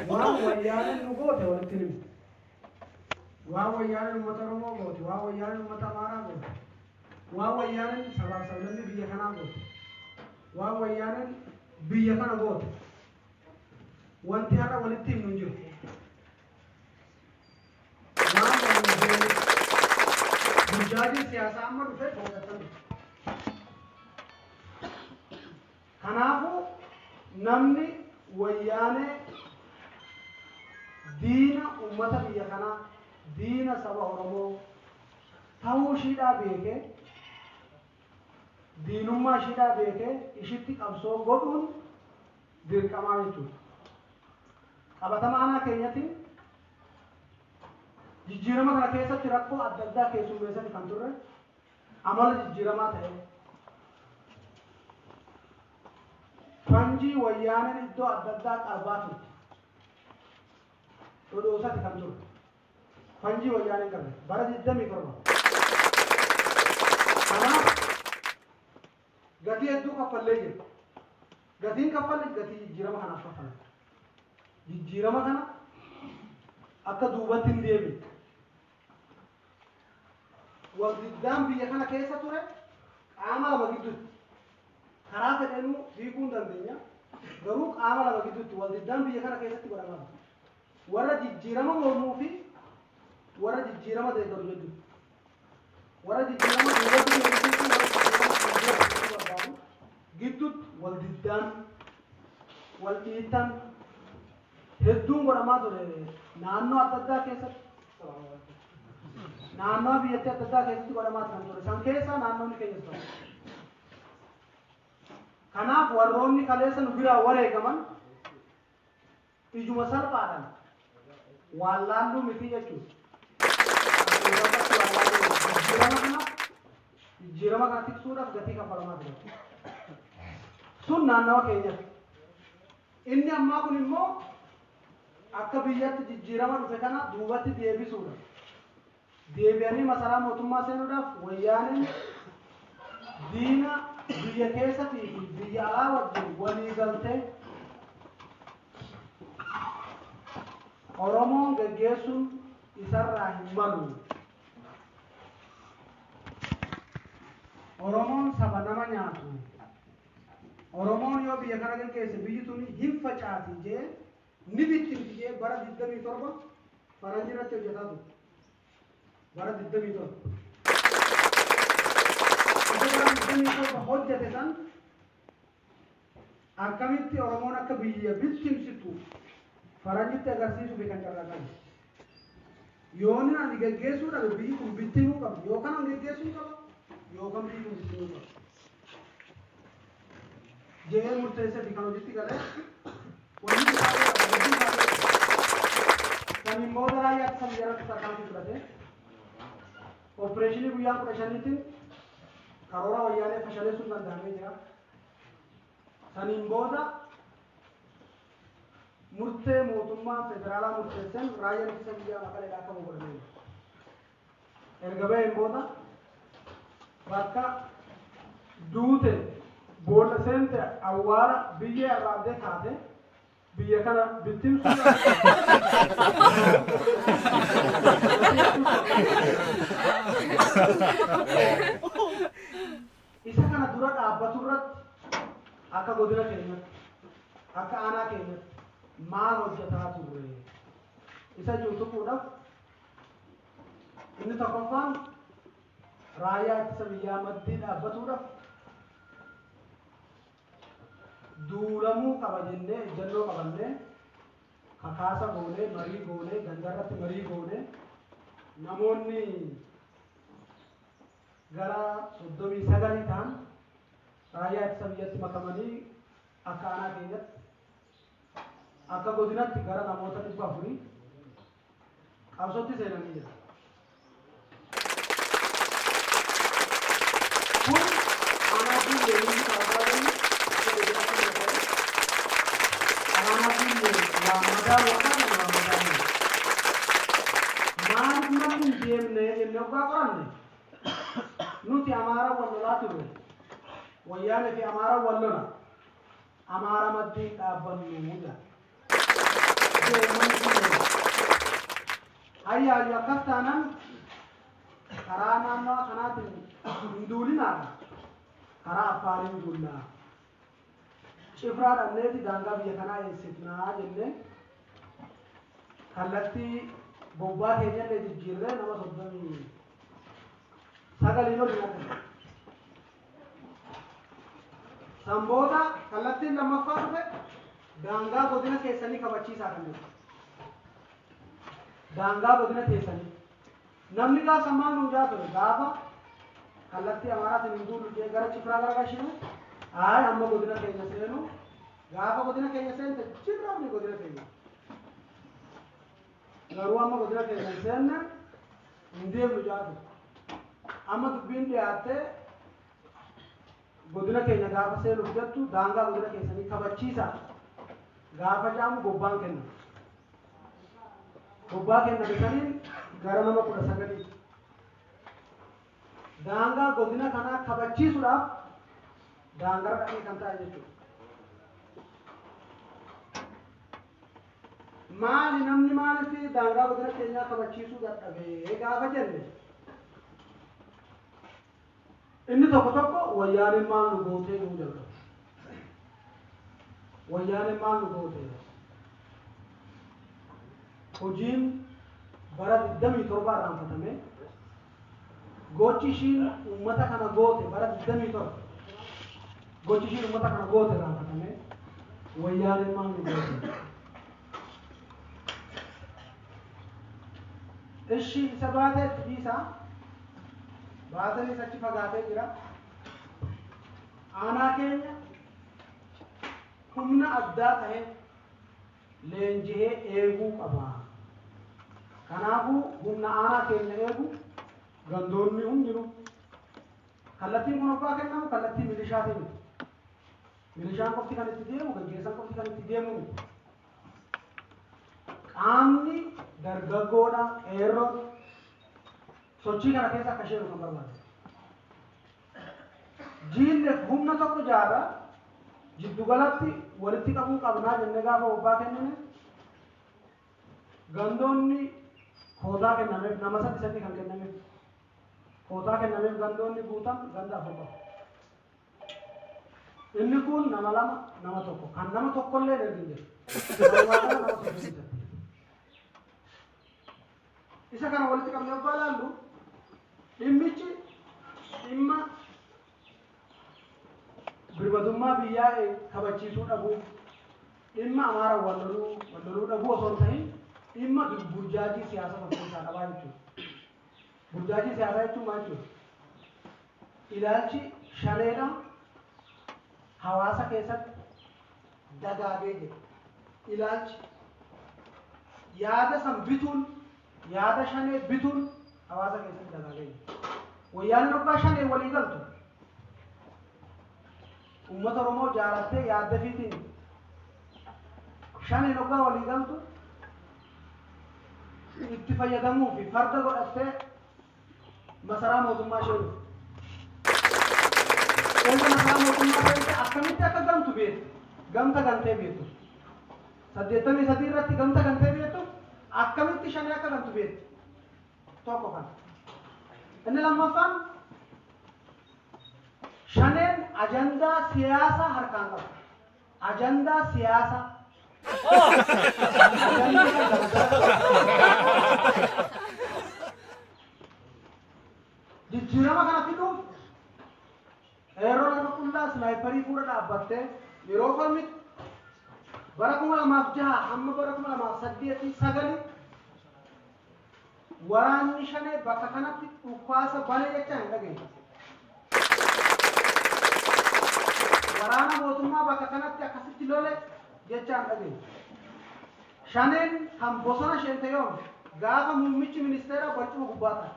Waan wayyaaneen nu goote walitti hin himnu. Waan wayyaaneen uummata Oromoo goote, waan wayyaaneen uummata Amaaraa goote, waan wayyaaneen sabaaf sablammii biyya kanaa goote, waan wayyaaneen biyya kana goote, wanti har'a walitti himnu hin jiru. Waan waliin deemu burjaajiin siyaasaa amma dhufe boodatti dhufe. Kanaafuu namni wayyaanee diina uummata biyya kanaa, diina saba Oromoo ta'uu ishiidhaa beekee, diinummaa ishiidhaa beekee ishitti qabsoo godhuun dirqamaa jechuudha. Qabatama aanaa keenyatiin jijjiirama kana keessatti rakkoo adda addaa keessummeessanii kan turre amala jijjiiramaa ta'e fanjii wayyaaneen iddoo adda addaa qarbaa turte dhodhoosati kan turre fanjii wayyaaneen qarbe bara 27. Kanaaf gatii hedduu kaffallee jira. Gatiin kaffalle gatii jijjiirama kanaaf kaffalle. Jijjiirama kana akka duubatti hin deebine. Waldiddaan biyya kana keessa ture qaama lama gidduutti. Karaa fedhenuu hiikuu hin dandeenya. Garuu qaama lama gidduutti waldiddaan biyya kana keessatti godhamaa ture. Warra jijjiirama mormuu fi warra jijjiirama deeggaru jechuudha. Warra jijjiirama duubatti deebisuu fi warra jijjiirama fuuldura deebisuu barbaadu gidduutti wal diddaan, wal dhiittan hedduun godhamaa ture naannoo adda addaa keessatti. Naannoo biyyattii adda addaa keessatti godhamaa kan ture. San keessaa naannoonni keenyas tokko. Kanaaf warroonni kaleessa nu biraa wareegaman ijuma salphaadhaan waan laalluu miti jechuudha. Akkuma salphaatti waan laalluu miti. Jijjiirama kana tiksuudhaaf gatii kaffalamaa ture. Sun naannawa keenyatti. Inni ammaa kun immoo akka biyyatti jijjiirama dhufe kana duubatti deebisuudha. Deebi'anii masaraa mootummaa seenuudhaaf wayyaaneen diina biyya keessatii fi biyya alaa wajjin walii galtee Oromoon geggeessuun isarraa hin malu. Oromoon saba nama nyaatu. Oromoon yoo biyya kana geggeesse biyyi tuni hin facaati jee, ni bittimti jee bara 27 faranjii irratti hojjetaa ture. Bara 27. Isa bara 27 hojjete san akkamitti Oromoon akka biyya bittimsitu faranjitti agarsiisuuf kan carraaqan. Yooni ani geggeessuu dhabe biyyi kun bittimuu qabdi. Yookaan an geggeessuu qaba, yookaan biyyi kun bittimuu qabdi. Jedhee murteessee kan hojiitti galee wanni isaa hedduu baay'ee. Saniin booda raayyaa ittisa biyya irratti tarkaanfii fudhate. Opereeshinii guyyaa 15tiin karoora wayyaanee fashaleessuun danda'amee jira. Saniin booda murtee mootummaan federaalaa murteesseen raayyaan ittisa biyyaa Maqaleedhaa akka bahu godhamee jira. Erga baheen booda bakka duute boolla seente awwaara biyyee arraabdee kaate biyya kana bittimsuudhaaf. Isa kana dura dhaabbatu irratti akka godina keenyatti, akka aanaa keenyatti maal hojjetaa turre isa jiru tuquudhaaf, inni tokkoffaan raayyaa ittisa biyyaa maddii dhaabbatuudhaaf duulamuu qaba jennee ejjennoo qabannee, kakaasa goonee, marii goonee, gandarratti marii goonee, namoonni gara 39 ta'an raayyaa ittisa biyyatti makamanii akka aanaa keenyatti, akka godinatti gara namoota 400 qabsootti seenanii jira. Kun aanaa Fuullee hundi kaafaa jennu, akka godinatti hin ta'e. Aanaa Fuullee waan madaalu akka waan madaalu. Maaliif namni hin deemne jennee oggaa qoranne, Nuti Amaara wal lolaa turre. Wayyaanee fi Amaara wal lola. Amaara maddii dhaabbannu jedha. Hayyaayyu akkas taanaan karaa naannawa kanaatiin hin duulinaadha. Karaa Affaariin duullaa. Cifraa dhabneeti daangaa biyya kanaa eessifnaa jennee kallattii bobbaa keenyallee jijjiirree nama 39n ol hin arganne. San booda kallattiin lammaffaa dhufe daangaa godina keessanii kabachiisaa kan jedhu. Daangaa godina keessanii. Namni gaafa maal nuun jaa ture gaafa kallattii Amaaraatiin hin duullu jee gara Cifraa gara gashinu ayi amma godina keenya seenu gaafa godina keenya seente jirramni godina keenya. Garuu amma godina keenya hin seenne hin deemnu jaa ture. Amma dubbiin dhiyaattee godina keenya gaafa seenuuf jettu daangaa godina keessanii kabachiisa. Gaafa jaamu bobbaan kenna. Bobbaa kenname saniin gara nama 19. Daangaa godina kanaa kabachiisuudhaaf daangaa dhaqee kan ta'e jechuudha. Maali namni maaliif daangaa godina keenyaa kabachiisuu dadhabee gaafa jenne inni tokko tokko wayyaaneen maal nu gootee nuu jalqabu. Wayyaaneen maal nu gootee? Hojiin bara 27 irraanfatame gochi ishiin uummata kana goote bara 27 gochi ishiin uummata kana goote irraanfatame wayyaaneen maal nu goote? Ishi isa baatee itti dhiisaa. Baateenis achi fagaatee jira. Aanaa keenya humna addaa ta'e leenji'ee eeguu qaba. Kanaafuu humna aanaa keenya eegu gandoonni hundinuu kallattiin kun abbaa kennamu kallattii milishaatiin miti. Milishaan qofti kan itti deemu, gaggeessaan qofti kan itti deemu miti. Qaamni dargaggoodha, qeerroon sochii kana keessa akka isheenu kan barbaadu. Jiilleef humna tokko jaarraa jiddugalatti walitti qabuu qabnaa jennee gaafa bobbaa kennine gandoonni kootaa kennameef nama sadi sadi kan kennameef kootaa kennameef gandoonni guutan ganda 4 qofa. Inni kun nama 2 nama 1 kan nama tokkollee hin ergin jiru. Walumaa gala nama 38. Isa kana walitti qabnee obbaa laallu dhimmichi dhimma birmadummaa biyyaa kabachiisuu dhabuu dhimma Amaara wal loluu dhabuu osoo hin ta'in dhimma burjaajii siyaasaa of keessaa qabaa jechuudha. Burjaajii siyaasaa jechuun maal jechuudha? Ilaalchi shaneedha hawaasa keessatti dagaagee jira. Ilaalchi yaada san bituun yaada shanee bituun hawaasa keessatti dagaagee jira. Wayyaaneen hoggaa shanee walii galtu uummata Oromoo jaalattee yaadda fiitiin shaneen hoggaa walii galtu itti fayyadamuu fi farda godhattee masaraa mootummaa ishee dhufte. Erga masaraa mootummaa seente akkamitti akka gamtu beektu. Gamta gantee beektu. 83 irratti gamta gantee beektu akkamitti shanee akka gantu beektu. Tokko kana. Inni lammaffaan shaneen ajandaa siyaasaa harkaan qabu. Ajandaa siyaasaa. Ajandaa daldala. Jijjiirama kana fiduuf qeerroon harka qullaa sniperii fuula dhaabbattee yeroo falmitu bara 2006 hamma bara 2008 9 waraanni shanee bakka kanatti dhukaasa bane jechaa hin dhageenye. Waraana mootummaa bakka kanatti akkasitti lole jechaa hin dhageenye. Shaneen kan bosona sheente yoom gaafa muummichi ministeera barcuma gubbaa ta'e.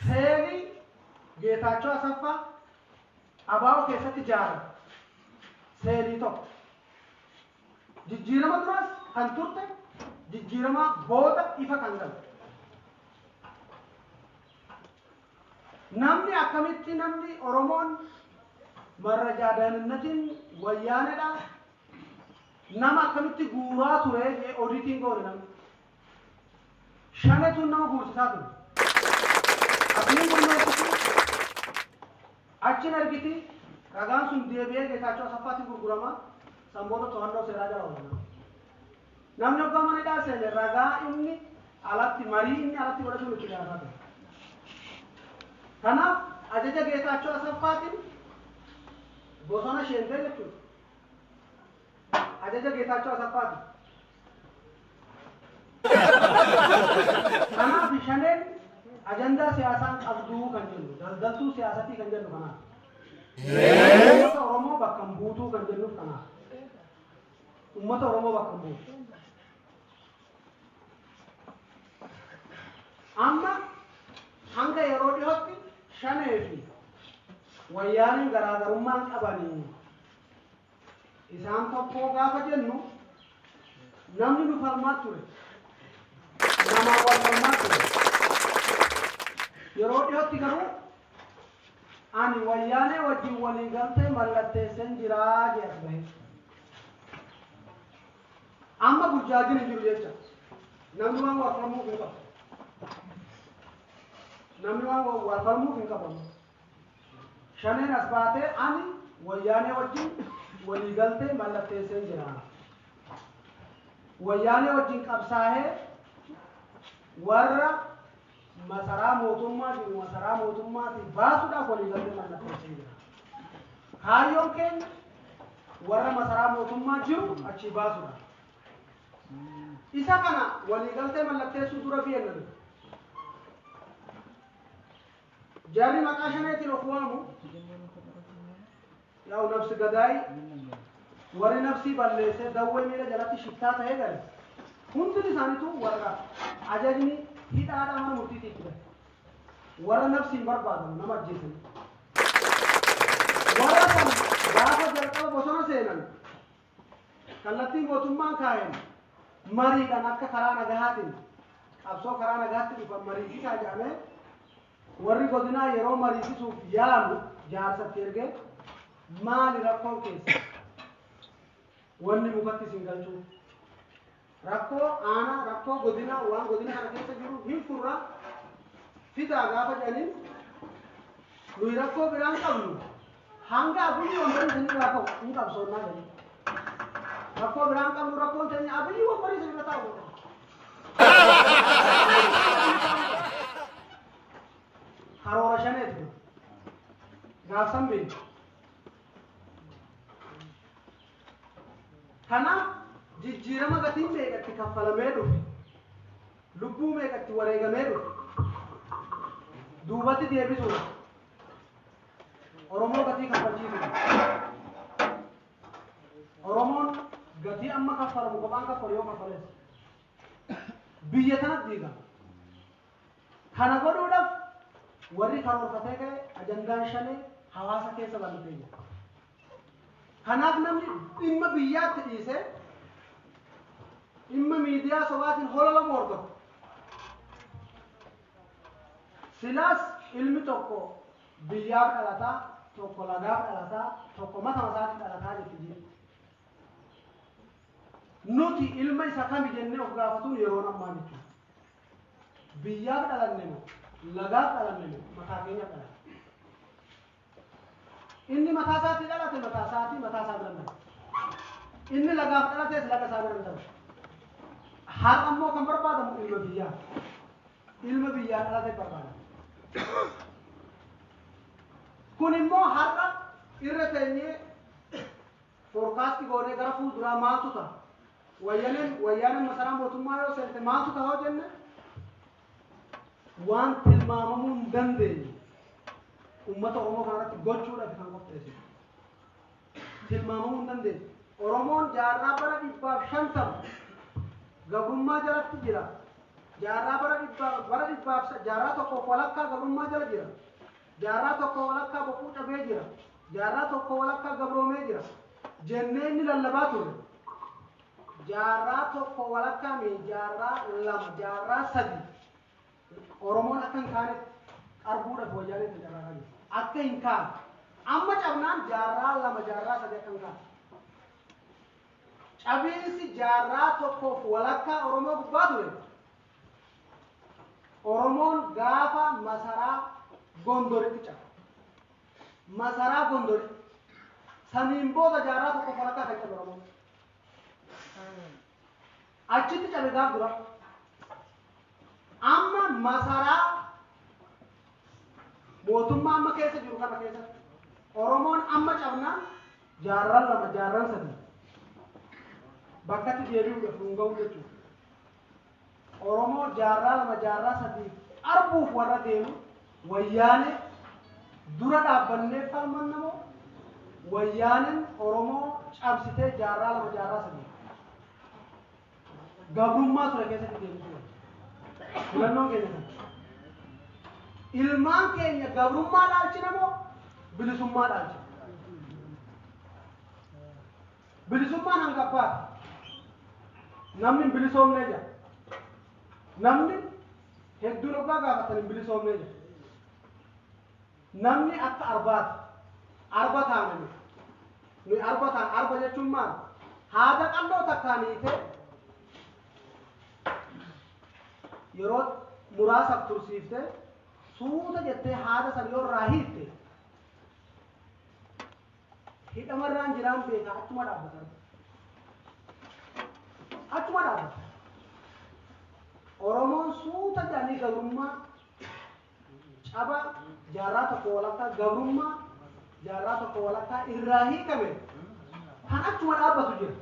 Seelii Geetaachoo Asaffaa ABO keessatti ijaarame seelii tokko. Jijjiirama duraas kan turte jijjiirama booda ifa kan galte. Namni akkamitti namni Oromoon marrajaa daninnatiin wayyaanedha. Nama akkamitti guuraa ture odiitiin goone namni. Shanetuun nama guursisaa ture. Abiin gurmeessitu achin argiti ragaan sun deebi'ee Geetaachoo Asaffaatti gurgurama. San booda to'annoo seeraa jala oolama. Namni abbaa mana hidhaa seene ragaa inni alatti marii inni alatti godhatuun itti dhiyaataa ture. Kanaaf ajaja Geetaachoo Asaffaatiin bosona seentee jechuudha. Ajaja Geetaachoo Asaffaatiin. Kanaaf shaneen ajandaa siyaasaan qabduu kan jennu, daldaltuu siyaasatii kan jennu kanaaf. Uummata Oromoo bakka hin buutuu kan jennuuf kanaaf. Uummata Oromoo bakka hin buutu. Amma hanga yeroo dhiyootti shanee fi wayyaaneen garaagarummaan qabanii isaan tokkoo gaafa jennu namni nu falmaa ture. Namaa wal falmaa ture. Yeroo dhiyootti garuu ani wayyaanee wajjin walii galtee mallatteesseen jiraa jee as bahe. Amma burjaajiin hin jiru jecha. Namni waan wal falmuuf hin qabu. Namni waan wal falmuuf hin qabu. Shaneen as baatee ani wayyaanee wajjin walii galtee mallatteesseen jira. Wayyaanee wajjin qabsaa'ee warra masaraa mootummaa jiru masaraa mootummaatii baasuudhaaf walii galtee mallatteessee jira. Kaayyoon keenya warra masaraa mootummaa jiru achii baasuudha. Isa kana walii galtee mallatteessuu dura biyya nami. Jarri maqaa shaneetiin of waamu yaa'u nafsi gadaayi warri nafsii balleessee dawwee miila jalatti shittaa ta'ee gale hundi isaaniitu warra ajajni hidhaadhaa mana murtiitii itti gale. Warra nafsiin barbaadamu nama ajjeesanii. Warra san gaafa jalqaba bosona seenan kallattii mootummaan kaa'een mariidhaan akka karaa nagahaatiin qabsoo karaa nagaatti dhufan mariisisaa jedhamee warri godinaa yeroo mariisisuuf yaalu jaarsatti ergee maali rakkoon keessa wanni mukatti isin galchuu rakkoo aanaa rakkoo godinaa waan godina kana keessa jiru hin furra fidaa gaafa jedhaniin nuyi rakkoo biraan qabnu hanga Abiyyi wambarii isinirraa ka'u hin qabsoonnaa jedhanii. Rakkoo biraan qabnu rakkoon teenya Abiyyi wambarii isinirra taa'u. Karoora shaneeti kun. Gaafsan beeku. Kanaaf jijjiirama gatiin meeqatti kaffalamee dhufe, lubbuu meeqatti wareegamee dhufe, duubatti deebisuudha. Oromoo gatii kaffalchiisuudha. Oromoon gatii amma kaffalamu kophaan kaffalu yoo kaffales biyya tanatti diigama. Kana godhuudhaaf warri karoorfatee ka'e ajandaan shanee hawaasa keessa bal'atee jira. Kanaaf namni dhimma biyyaatti dhiisee dhimma miidiyaa sobaatiin hololamu hordofa. Silaas ilmi tokko biyyaaf dhalataa, tokko lagaaf dhalataa, tokko mata isaatti dhalataa jetti jira. Nuti ilma isa kami jennee of gaafatuun yeroon ammaa jechuudha. Biyyaaf dhalanne moo lagaaf dhalanne moo mataa keenyaaf dhalanne? Inni mataa isaatii dhalate mataa isaatii mataa isaa bira hin. Inni lagaaf dhalates laga isaa bira hin darbu. Har'a immoo kan barbaadamu ilma biyyaa. Ilma biyyaa dhalate barbaadama. Kun immoo har'a irra teenyee forecast goonee gara fuulduraa maaltu ta'a? Wayyaaneen masaraa mootummaa yoo seente maaltu ta'a yoo jenne waan tilmaamamuu hin dandeenye uummata Oromoo kanarratti gochuudhaaf kan qopheessitu. Tilmaamamuu hin dandeenye. Oromoon jaarraa bara 150 gabrummaa jalatti jira. Jaarraa bara dhibbaaf bara dhibbaaf jaarraa tokkoof walakkaa gabrummaa jala jira. Jaarraa tokko walakkaa boquu cabee jira. Jaarraa tokko walakkaa gabroomee jira. Jennee inni lallabaa turre. Jaarraa tokko walakkaa mi jaarraa lama jaarraa sadi Oromoon akka hin kaanetti Arguudhaaf wayyaaneen kan carraaqaa jiru. Akka hin kaane. Amma cabnaan jaarraa 2 jaarraa 3 akka hin kaane. Cabiinsi jaarraa tokkoof walakkaa Oromoo gubbaa ture. Oromoon gaafa masaraa Gondoritti cabe. Masaraa Gondoritti. Saniin booda jaarraa tokkoof walakkaa kan cabe Oromoon. Achitti cabe gaaf dura. Amma masaraa mootummaa amma keessa jiru kana keessatti Oromoon amma cabnaan jaarran 2 jaarran 3 bakkatti deebi'uudhaaf nun ga'u jechuudha. Oromoo jaarraa 2 jaarraa 3 arguuf warra deemu wayyaanee dura dhaabbannee falmanna moo wayyaaneen Oromoo cabsitee jaarraa 2 jaarraa 3 gabrummaa ture keessatti deebisuu. Filannoon keenya kana. Ilmaan keenya gabrummaa dhaalchina moo bilisummaa dhaalchina? Bilisummaan hanga abbaati. Namni hin bilisoomnee jira. Namni hedduun abbaa gaafatan hin bilisoomnee jira. Namni akka arbaati. Arba taane nuyi. Nuyi arba taane. Arba jechuun maal? Haada qalloo takkaan hiitee yeroo muraasaaf tursiiftee suuta jettee haada san yoo irraa hiitte hidhamarraan jiraan beekaa achuma dhaabbata. Achuma dhaabbata. Oromoon suuta jedhanii gabrummaa caba jaarraa tokko walakkaa gabrummaa jaarraa tokko walakkaa irraa hiikame kan achuma dhaabbatu jira.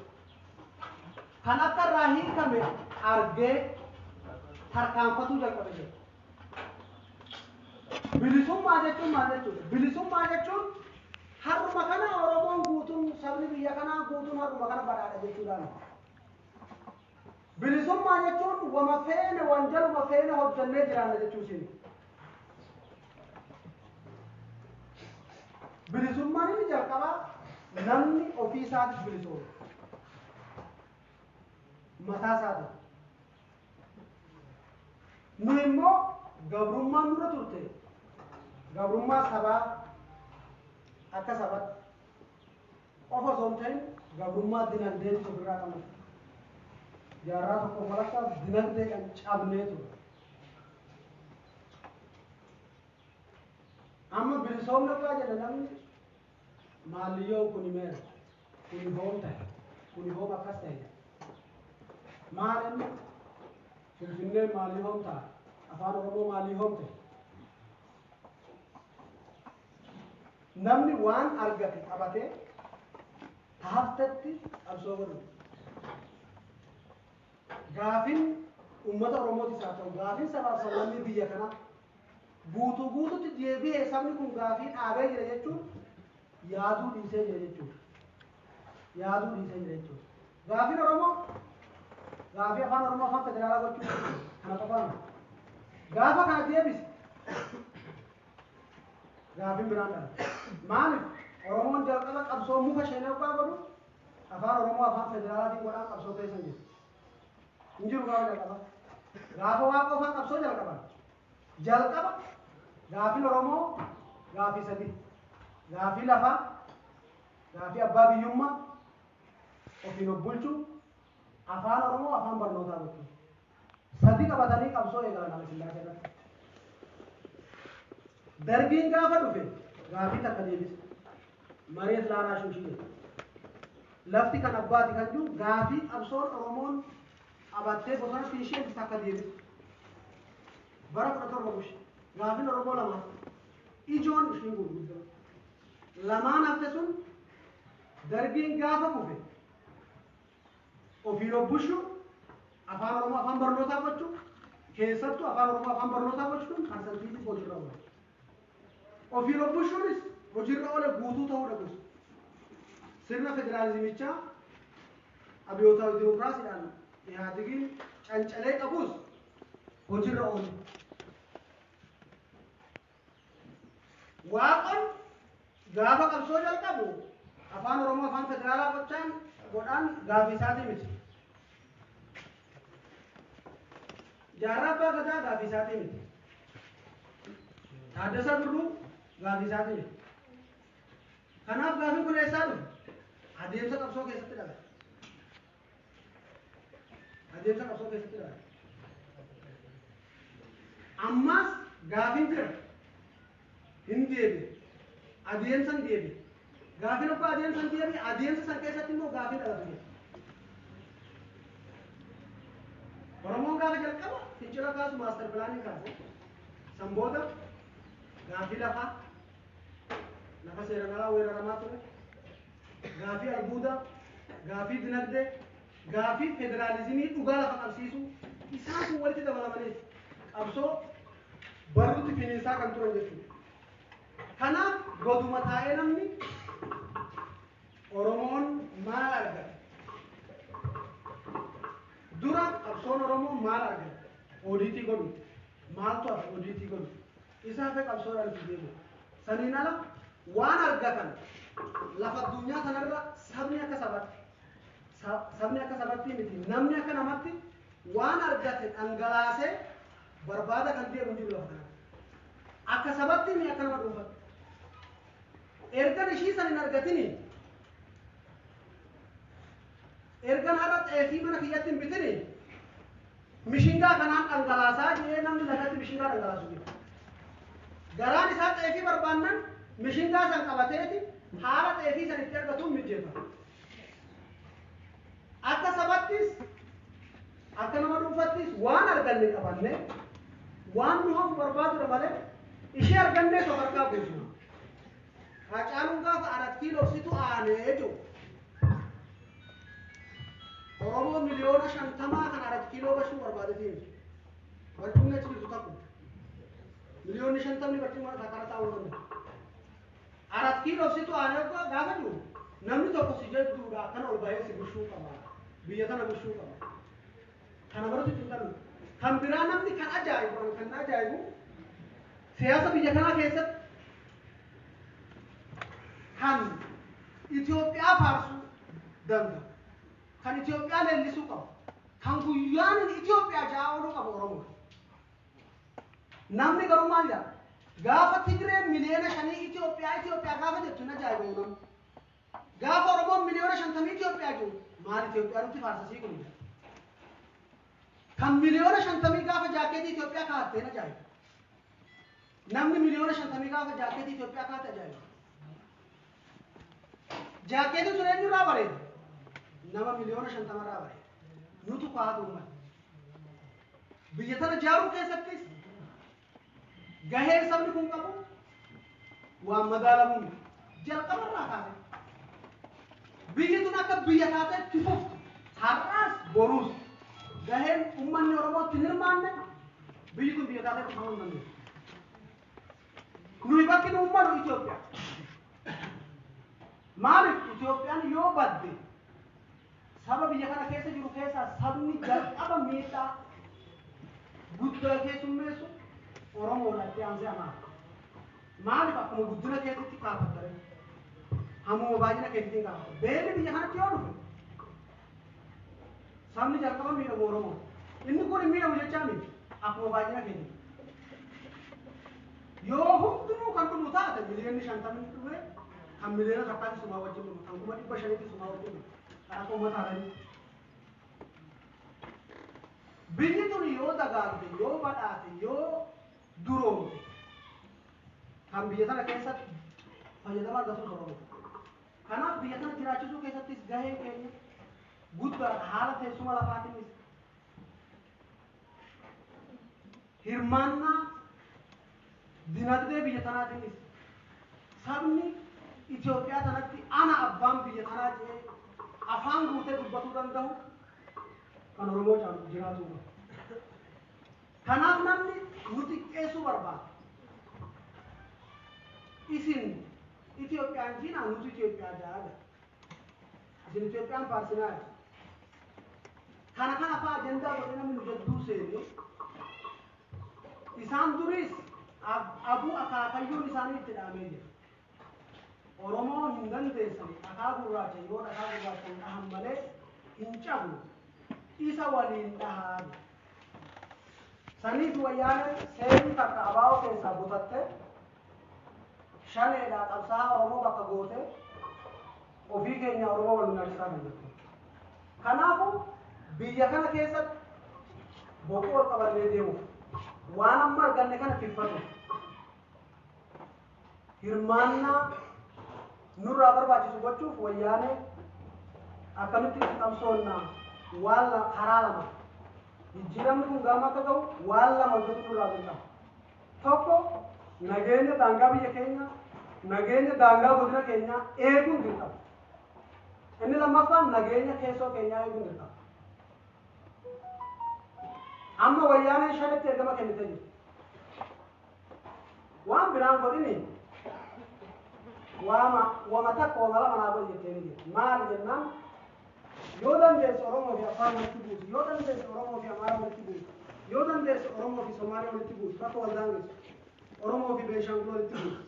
Kan akka irraa hiikame argee tarkaanfatuu jalqabe jira. Bilisummaa jechuun maal jechuudha? Bilisummaa jechuun har'uma kana Oromoon guutuun sabni biyya kanaa guutuun har'uma kana badhaadha jechuudhaan. Bilisummaa jechuun wama feene wanjaluma feene hojjannee jiraanna jechuu isiin. Bilisummaan inni jalqabaa namni ofii isaatiif bilisooma. Mataa isaatiin. Nu immoo gabrummaan nurra turte gabrummaa sabaa akka sabatti qofa osoo hin ta'in gabrummaa dinagdeetis ofirraa qabna. Jaarraa tokko walakkaaf dinagdeedhaan cabnee ture. Amma bilisoomna abbaa jedha namni maalliyyoon kuni meera kuni hoom ta'e kuni hoom akkas ta'e maal inni Finfinneen maalii hoom ta'a afaan Oromoo maalii hoom ta'e namni waan argate qabatee haftetti qabsoo godhu. Gaafin uummata Oromootis haa ta'u gaafin sabaaf sablammii biyya kanaa guutuu guututti deebi'ee sabni kun gaafii dhaabee jira jechuun yaaduu dhiisee jira jechuudha. Yaaduu dhiisee jira jechuudha. Gaafiin Oromoo gaafii afaan Oromoo afaan federaalaa gochuu kana qofaan gaafa kana deebise gaafiin biraan dhala. Maaliif Oromoon jalqaba qabsoo muka seenee ogaa godhu afaan Oromoo afaan federaalaatiin godhaan qabsoo keessa hin jiru. Hin jiru gaafa jalqaba. Gaafa waa qofaan qabsoo jalqaban. Jalqaba gaafiin Oromoo gaafii sadii. Gaafii lafaa, gaafii abbaa biyyummaa, ofiin of bulchuu, afaan Oromoo afaan barnootaa gochuu. Sadii qabatanii qabsoo eegalan Haile Sillaasee irratti. Dargiin gaafa dhufe gaafii takka deebise. Mareet laaraa shuushii jedhe. Lafti kan abbaati kan jiru gaafii qabsoon Oromoon qabattee bosonatti isheen takka deebise. Bara 17 bushe. Gaafiin Oromoo lama. Ijoon ishiin gurguddoo. Lamaan hafte sun dargiin gaafa kufe ofiin of bulchuu afaan Oromoo afaan barnootaa gochuu keessattuu afaan Oromoo afaan barnootaa gochuun parsantiitii hojiirra oole. Ofiin of bulchuunis hojiirra oole guutuu ta'uu dhabus. Sirna federaalizimichaa abiyootawi dimokiraasiidhaan Ihaadigiin cancalee qabus hojiirra oole. Waaqon gaafa qabsoo jalqabu afaan Oromoo afaan federaalaa gochaan godhaan gaafii isaatii miti. Jaarraa abbaa gadaa gaafii isaatii miti. Taaddasaa Birruu gaafii isaatii miti. Kanaaf gaafiin kun eessaa dhufe? Adeemsa qabsoo keessatti dhalate. Adeemsa qabsoo keessatti dhalate. Ammas gaafiin jira. Hin deebi'e. Adeemsa hin deebi'e. Gaafiin akka adeemsa hin deebi'e, adeemsa san keessatti immoo gaafiin dhalatu jira. Oromoon gaafa jalqaba fincila kaasu master planii kaase. San booda gaafii lafaa, lafa seeraan alaa weeraramaa ture, gaafii albuudaa, gaafii dinagdee, gaafii federaalizimii dhugaa lafa qabsiisuu, isaan kun walitti dabalamaniiti qabsoo barruutti finiinsaa kan turan jechuudha. Kanaaf goduma taa'ee namni Oromoon maal argate? Dura qabsoon Oromoo maal argate? Audit godhu. Maaltu hafe audit godhu? Isa hafe qabsoodhaan itti deemu. Saniin ala waan argatan lafa addunyaa kanarra sabni akka sabatti, sabni akka sabatti miti, namni akka namatti waan argate dhangalaasee barbaada kan deemu jiru lafa kanarra. Akka sabatti mi akka nama dhuunfatti. Ergan ishii san hin argatini, ergan har'a xeefii mana kiyyatti hin bitini, mishingaa kanaan dhangalaasaa jedhee namni lagatti mishingaa dhangalaasu jira. Garaan isaa xeefii barbaannan mishingaa san qabateeti haala xeefii san itti argatuun mijjeeffata. Akka sabattis akka nama dhuunfattis waan arganne qabanne waan nu hafu barbaadudha malee ishee argannee of harkaa buusna. Hacaaluun gaafa Arat Kiiloo situ aanee jiru, Oromoo 50 miliyoona kan Arat Kiiloo gashuu barbaadetiin barcumni achi jirtu takku. 50 miliyoonni barcuma kana taa'uu hin danda'u. Arat Kiiloo situ aanee gaafa jiru, namni tokko si jedhuudha akkana ol bahee si bulchuu qaba. Biyya tana bulchuu qaba. Kana baruutu xiinxalu. Kan biraa namni kan ajaa'ibu, kan ajaa'ibu, siyaasa biyya kanaa keessatti kan Itoophiyaa faarsuu danda'u, kan Itoophiyaa leellisuu qabu, kan guyyaan Itoophiyaa ja'a ooluu qabu Oromoodha. Namni garuu maal jedha? Gaafa Tigreen 5 miliyoona Itoophiyaa Itoophiyaa gaafa jettu hin ajaa'ibamu namni. Gaafa Oromoon 50 miliyoona Itoophiyaa jiru, maal Itoophiyaa nutti faarsasii kun jedha. Kan 50 miliyoona gaafa jaakeetii Itoophiyaa kaa'atte hin ajaa'ibu. Namni 50 miliyoona gaafa jaakeetii Itoophiyaa kaa'atte ajaa'iba. Jaakeetiin sun eenyurraa bareeda? Nama 50 miliyoona bareeda. Nutu kaa'atu uummata. Biyya tana ijaaruu keessattis gaheen sabni kun qabu waan madaalamuu miti. Jalqabarraa kaasee. Biyyi tun akka biyya taateetti fuftu har'aas boruus gaheen uummanni Oromoo itti hin hirmaanne biyyi kun biyya taateetti fufuu hin dandeessu. Nuyi bakki nu uummannu Itoophiyaa. Maaliif Itoophiyaan yoo badde, saba biyya kana keessa jiru keessaa sabni jalqaba miidhaa guddaa keessummeessu Oromoodha, itti aansee Amaara. Maaliif akkuma guddina keetitti kaafattare? Hammuma baay'ina keetiitiin kaafatta. Beelli biyya kanatti yoo dhufe sabni jalqaba miidhamu Oromoodha. Inni kun hin miidhamu jechaa miti. Akkuma baay'ina keetitti. Yoo hundinuu kan dhumu taate, 50 miliyoonni dhume, kan 1 miliyoona sumaa wajjin dhumu, kan 500,000 sumaa wajjin dhumu, kan akka uummata haaranii. Biyyi tun yoo dagaagde, yoo badhaate, yoo duroomte, kan biyya tana keessatti fayyadama argatu Oromoo. Kanaaf biyya tana jiraachisuu keessattis gaheen keenya guddaadha. Haala teessuma lafaatiinis hirmaannaa dinagdee biyya tanaatiinis sabni Itoophiyaa tanatti ana abbaan biyya tanaa jedhee afaan guutee dubbatuu danda'u kan Oromoo caalu jiraatu qaba. Kanaaf namni nu xiqqeessuu barbaada. Isin Itoophiyaan jiinaa, nuti Itoophiyaa jaala. Isin Itoophiyaan faarsinaa. Kana kana fa'aa ajandaa godhee namni nu jidduu seene, isaan duriis abuu akaakayyuun isaanii itti dhaamee jira. Oromoo hin dandeessan, dhakaa gurraacha yoo dhakaa gurraachaan dhahan malee hin cabu, isa waliin dhahaa. Saniif wayyaaneen seerii takka abaa'oo keessaa butatte. Shaneedhaa qabsaa'aa Oromoo bakka goote ofii keenya Oromoo wal nyaachisaa kan jirtu. Kanaafuu biyya kana keessatti boquu wal qabannee deemuuf, waan amma arganne kana tiffatuuf, hirmaannaa nurraa barbaachisu gochuuf, Wayyaanee akkamitti itti qabsoonnaa? Waan karaa lama, jijjiiramni kun galma akka ga'u waan lama hojjetu nurraa dirqama. Tokko, nageenya daangaa biyya keenya, nageenya daangaa godina keenyaa eeguun dirqama. Inni lammaffaan, nageenya keessoo keenyaa eeguun dirqama. Amma Wayyaaneen shanitti ergama kennitee jirti. Waan biraan godhini, waama wama takka wama lama naa godhi jettee ni jirti. Maali jennaan, yoo dandeesse Oromoo fi Afaan walitti buusu, yoo dandeesse Oromoo fi Amaara walitti buusu, yoo dandeesse Oromoo fi Somaaliyaa walitti buusu, bakka wal daangessu, Oromoo fi Beenshaangul walitti buusu.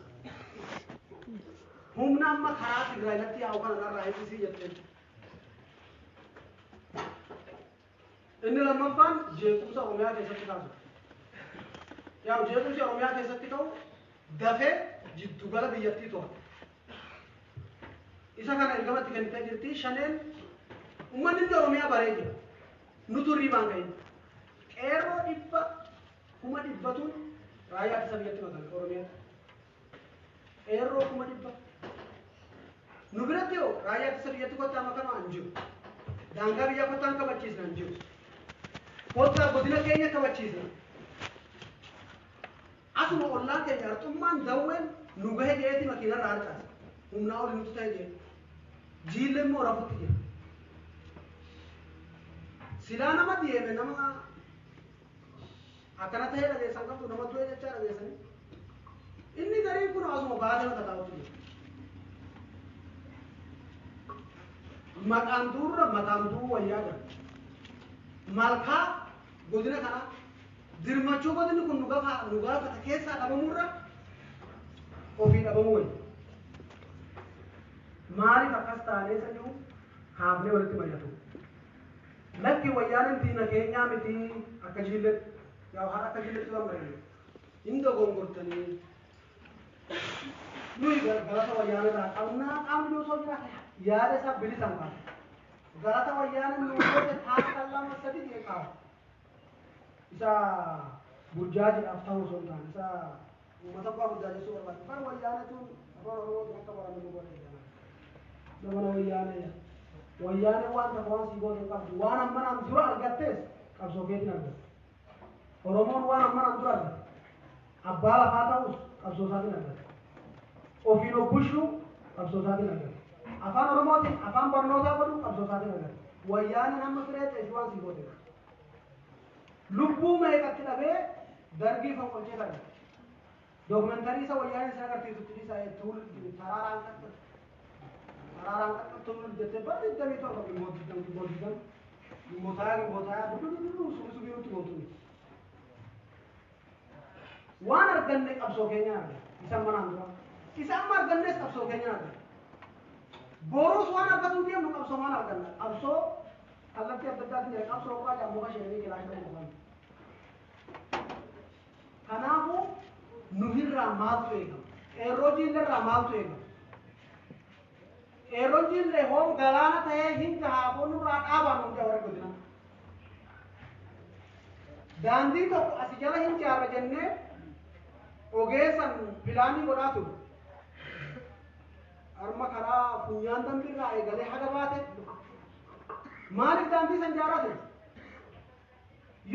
Humna amma karaa Tigraay natti yaa'u kana narraa hir'isii jetteen. Inni lammaffaan jeequmsa Oromiyaa keessatti kaasu. Yaa, jeequmsi Oromiyaa keessatti ka'u dafee jiddugala biyyattii to'ata. Isa kana ergamatti kennitee jirti. Shaneen uummanni inni Oromiyaa baree jira. Nutu riibaan ka'in. Qeerroo 100,000tu raayyaa ittisa biyyatti makame Oromiyaatti. Qeerroo 100,000. Nu biratti hoo raayyaa ittisa biyyatti kottaa makamaa hin jiru. Daangaa biyyaa kottaan kabachiisna hin jiru. Kottaa godina keenya kabachiisna. Asuma ollaan keenya Arxummaan Dawween nu gahe jedheeti makiinarraa harcaase. Humnaa oli nutti ta'e jedhe. Jiillee immoo rafutti jira. Silaa nama deeme, nama akkana ta'ee dhageessan qabdu, nama du'e jechaa dhageessanii. Inni gariin kun asuma baatee mata taa'utti jira. Maqaan duurra mataan du'uu wayyaa jira. Malkaa godina kanaa dirmachuu, godinni kun nu gaafata keessaa dhabamurra ofii dhabamuu wayya. Maaliif akkas taanee isa jiru kaafnee walitti mari'atu? Lakki, Wayyaaneen diina keenyaa miti, akka Jiilletti. Yaa, har'a akka Jiilletti waan mari'annu. Hin dogongortanii. Nuyi galata Wayyaanee irraa qabnaa, qaamni osoo jiraate yaada isaa bilisaan baasa. Galata Wayyaaneen nu goote taakka, lama, sadi jedhee kaasa. Isa burjaajiidhaaf ta'uu osoo hin taane, isa uummata bu'aa burjaajessuu barbaade. Bara Wayyaanetuun afaan Oromootiin akka barannu nu godhe jedhama. Zamana Wayyaanee. Wayyaanee waan tokko waan sii goote hin qabdu. Waan ammanaan dura argattees qabsoo keetiin argatte. Oromoon waan ammanaan dura argatte. Abbaa lafaa ta'us qabsoo isaatiin argatte. Ofiin of bulchuu qabsoo isaatiin argatte. Afaan Oromootiin afaan barnootaa godhuu qabsoo isaatiin argatte. Wayyaaneen hamma firee ta'e waan sii goote. Lubbuu meeqatti dhabee Dargii fonqolchee argate. Dookumentarii isa Wayyaaneen isa agarsiisutti isa tuul taraaraan qaqqabtu. Taraaraan qaqqabtu jettee bara 27 Ginboot 20, Ginboot 20, Ginboot 20, Ginboot 20 dudududu subii subii nutti gootu miti. Waan arganne qabsoo keenyaan arganne. Isa manaan dura. Isa amma argannes qabsoo keenyaan arganne. Boruus waan argatuu deemnu qabsoo maan arganna. Qabsoo kallattii adda addaatiin jira. Qabsoo qophaa jedhamu muka sheenanii kilaasha ta'uu qofaan. Kanaafuu nuhirraa maaltu eegama? Qeerroo Jiillerraa maaltu eegama? Qeerroon Jiillee hoom galaana ta'ee hin gahaa, nurraa dhaabaa nuun jaa warri godina. Daandii tokko asi jala hin jaarra jennee ogeessan pilaanii godhaa ture. Harma karaa Funyaan Dambiirraa eegalee haga baate maaliif daandii san jaaraa ture?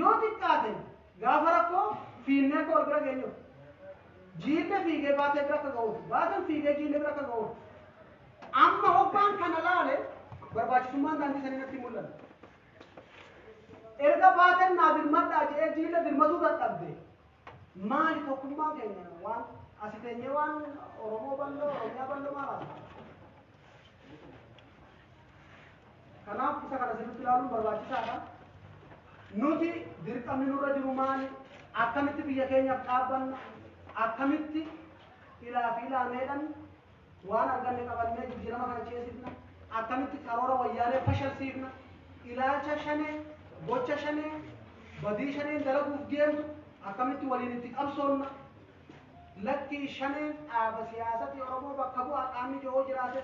Yoo xiqqaate gaafa rakkoo fiinnee akka wal bira geenyuuf. Jiille fiigee Baatee bira akka ga'uuf. Baateen fiigee Jiille bira akka ga'uuf. Amma hoggaan kana laale barbaachisummaan daandii sanii natti mul'ata. Erga Baateen naa birmadhaa jedhee Jiille birmatuu dadhabde, maali tokkummaan keenya? Waan asi teenyee waan Oromoo bal'oo, Oromiyaa bal'oo maal haasa? Kanaaf isa kana sirriitti ilaaluun barbaachisaadha. Nuti dirqamni nurra jiru maali? Akkamitti biyya keenyaaf dhaabbanna? Akkamitti ilaa fi ilaameedhaan waan arganne qabannee jijjiirama kana ceesifna? Akkamitti karoora Wayyaanee fashalsiifna? Ilaalcha Shanee, gocha Shanee, badii Shaneen dalaguuf deemtu akkamitti waliin itti qabsoonna? Lakkii, Shaneen dhaaba siyaasatti Oromoo bakka bu'aa qaamni yoo jiraate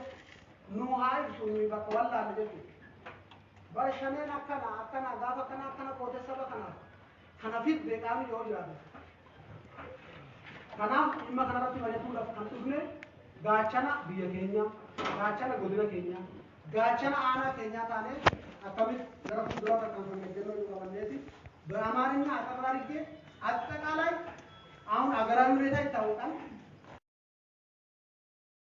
nu haa ibsu, nuyi bakka wallaalle jechuudha. Bara Shaneen akkana akkana gaafa akkana akkana goote saba kanaaf kana fidde qaamni yoo jiraate. Kanaaf dhimma kanarratti mari'achuudhaaf kan dhufne gaachana biyya keenya, gaachana godina keenya, gaachana aanaa keenyaa taanee akkamitti gara fuulduraa tarkaanfannee ejjennoo nu qabanneeti በአማርኛ አጠር አድርጌ አጠቃላይ አሁን አገራዊ ሁኔታ ይታወቃል።